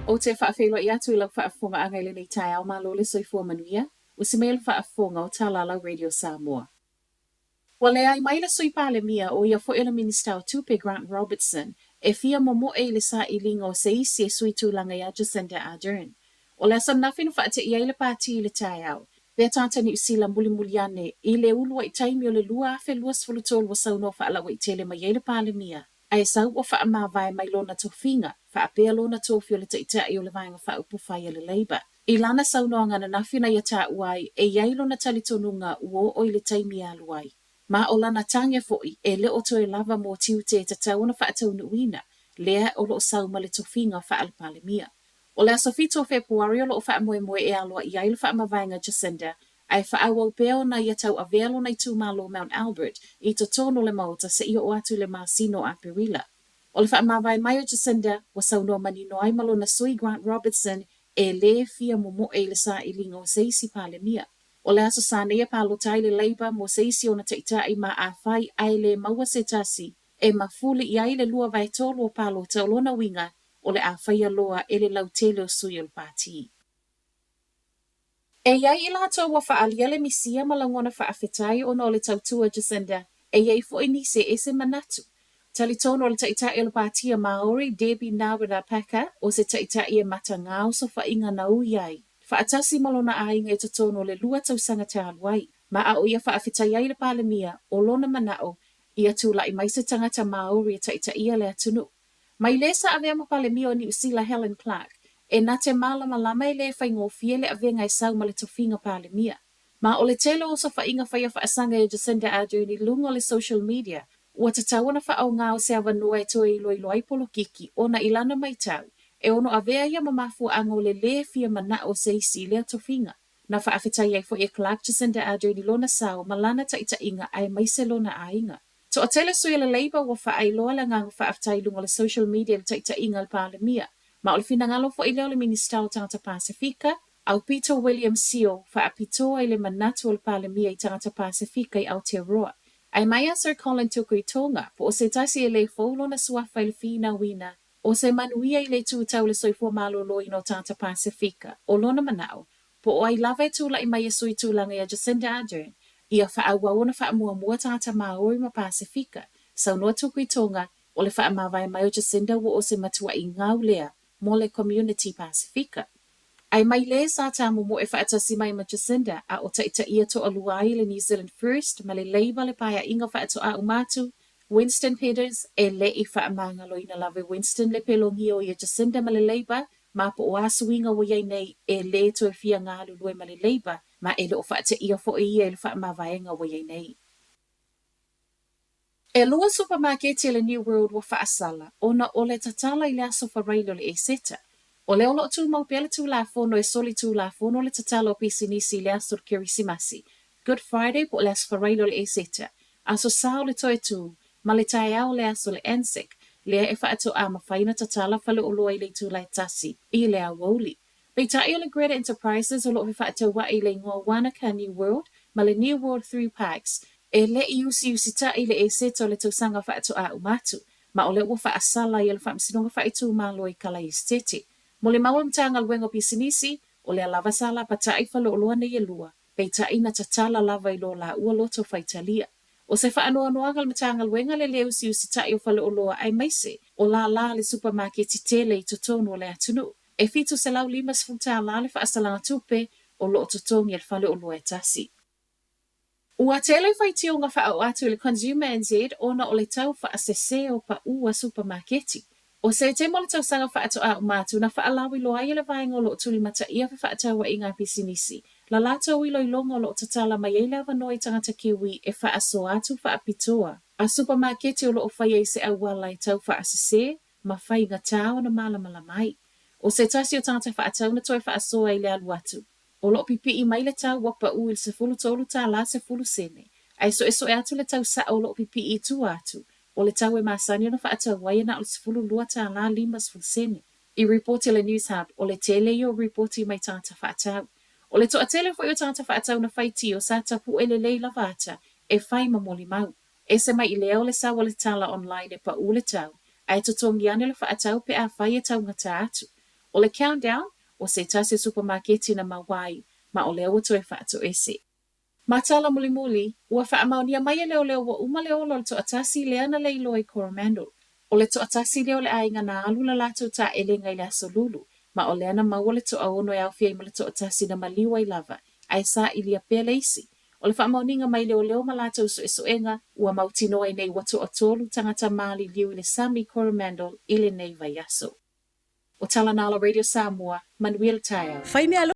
Ou te faafeiloai atu i lau faafofogaaga i lenei taeao malo le soifua manuia, usi mai le faafofoga o Talalau Radio Samoa. Ua leai mai le Sui Palemia, ʻo ia foi o le Minisita o Tupe Grant Robertson, e fia momoe i le sailiga o se isi e sui tulaga iā Jacinda Ardern. O le aso ananafi na faateia ai le pāti i le taeao, pea tagata Niu Sila mulimuli ane i le uluai taimi o le 2023 ua saunoa faalauaitele mai ai le Palemia, ae sau ua faamavae mai lona tofiga, faapea lona tofi o le Taitai o le Vaega Faaupufai a le Labour. I lana saunoaga ananafi na ia taua ai, e i ai lona talitonuga ua oo i le taimi e alu ai. Ma o lana tage foi, e le o toe lava mo tiute e tatau ona faataunuuina, lea o lo o sau ma le tofiga faale-Palemia. O le aso 7 o Fepuari o lo o faamoemoe e aloaia ai le faamavaega a Jacinda, ae faaauau pea ona ia tauavea lona itumalo Mount Albert i totonu o le Maota seia oo atu i le masina o Aperila. O le faamavae mai o Jacinda, ua saunoa manino ai ma lona sui Grant Robertson e lē fia momoe i le sailiga o se isi Palemia. O le Aso Sa nei e palota ai le Labour mo se isi ona taitai ma afai ae le maua se tasi e mafuli i ai le 2/3 o palota o lona uiga o le a faia loa e le lautele o sui o le pāti. E i ai i latou ua faaalia le misia ma lagona faafetai ona o le tautua Jacinda, e i ai foi nisi e ese manatu. Talitonu o le Taitai o le Pātia Māori, Debbie Ngawera Packer, o se taitai e matagā osofaiga na ui ai, faatasi ma lona aiga i totonu o le lua tausaga talu ai. Ma a o ia faafetai ai le Palemia, o lona manaʻo, ia tulai mai se tagata Māori e taitaia le atunuu. Mai lē sa avea ma Palemia o Niu Sila Helen Clark, e na te mālamalama e lē faigofie le avega e sau ma le tofiga Palemia. Ma o le tele o osofaiga faia faasaga e Jacinda Ardern i luga o le social media, ua tatau ona faaaoga o se avanoa e toe iloilo ai polokiki ona i lana maitau, e ono avea ia ma mafuaaga o le lē fia manaʻo o se isi i lea tofiga. Na faafetai ai foi e Clark Jacinda Ardern i lona sao ma lana taitaiga aemaise lona aiga. Toatele sui o le Labour ua faailoa le agaga faafetai i luga o le social media i le taitaiga a le Palemia. Ma o le finagalo foi lea o le Minisita o Tagata Pasefika, Aupito William Sio, faapitoa i le manatu o le Palemia i tagata Pasefika i Aotearoa. Ae mai a Sir Colin Tukuitonga, po o se tasi e le fou lona suafa i le finauina o se manuia i le itu tau le soifua maloloina o tagata Pasefika, o lona manaʻo, Po o ai lava e tulai mai e sui tulaga iā Jacinda Ardern, ia faaauau ona faamuamua tagata Māori ma Pasefika, saunoa Tukuitonga, o le faamavae mai o Jacinda ua o se matuaʻi gau lea mo le community Pasefika. Ae mai lē sa tāmomoe faatasi mai ma Jacinda a o taitaia toalua ai le New Zealand First ma le Labour le paeaiga faatoa uma atu, Winston Peters, e le i faamagaloina lava e Winston le pelogia o ia Jacinda ma le Labour Ma po o a suiga ua i ai nei, e lē toe fia galulue ma le Labour, ma e le o faateia foi ia i le faamavaega ua i ai nei. E lua supamaketi a le New World ua faasala, ona o le tatala i le aso Faraile o le Eseta. O lea o lo o tumau pea le Tulafono e soli tulafono le tatala o pisinisi i le aso o le Kerisimasi, Good Friday po o le aso Faraile o le Eseta, Aso Sa o le Toetū, ma le taeao o le aso o le Anzac, lea e faatoa mafai ona tatala faleoloa i le itula e tasi i le aoauli. Peitai o le Greta Enterprises o lo o fefaatauaʻi i le igoa Wanaka New World ma le New World Three Parks e le i usiusitaʻi i le Eseta o le tausaga faatoa uma atu, ma o lea ua faasala ai e le Faamasinoga Faaitumalo i Kalaesetete. Molimau a le Matagaluega o Pisinisi, o lea lava sa lapataʻi faleoloa nei e lua, Peitai na tatala lava i lo lāua loto faitalia. ʻO se faanoanoaga o le Matagaluega le lē usiusitaʻi o faleoloa aemaise o lālā a le supamaketi tele i totonu o le atunuu. E $750 tālā le faasalaga tupe o lo o totogi e le faleoloa e tasi. Ua tele faitioga faaoo atu i le Consumer NZ ona o le tau faasese o paʻu a supamaketi. ʻO Setema o le tausaga faatoa uma atu na faalauiloa ai e le vaega o lo o tulimataia fefaatauaiga a pisinisi la latou iloiloga o lo o tatala mai ai le avanoa i tagata Kiwi e faasoa atu faapitoa a supamaketi o lo o faia i se auala e tau faasese ma faigata ona malamalama ai. ʻO se tasi o tagata faatau na toe faasoa i le alu atu O lo o pipiʻi mai le tau ua paʻu i le 13 tālā sefulu sene, a e suʻesuʻe atu le tau saʻo o lo o pipiʻi i tua atu, o le tau e masani ona faatau ai e na o le 12 tālā 50 sene. I ripoti a le Newshub, o le tele ia o ripoti mai tagata faatau. O le toatele foi o tagata faatau na faitio sa tapuʻe lelei lava ata e fai ma molimau. Ese mai i lea o le sau o le tala online e paʻu le tau, a e totogi ane le faatau pe afai e taugata atu. ʻO le Countdown, ʻo se tasi o supamaketi na maua ai, ma o lea ua toe faatoese. Ma tala mulimuli, ua faamaonia mai e leoleo ua uma le ola o le toatasi lea na leiloa i Coromandel. ʻO le toatasi lea o le ʻaiga na alu la latou taʻelega i le aso Lulu, ma o lea na maua le toaono e aofia ai ma le toatasi na maliu ai lava, a e saʻilia pea le isi. ʻO le faamaoniga mai leoleo ma latou suʻesuʻega, ua mautinoa ai nei ua toatolu tagata maliliu i le sami Coromandel i lenei vaiaso. ʻO Talanala Radio Samoa, manuia le taeao. Fai mea.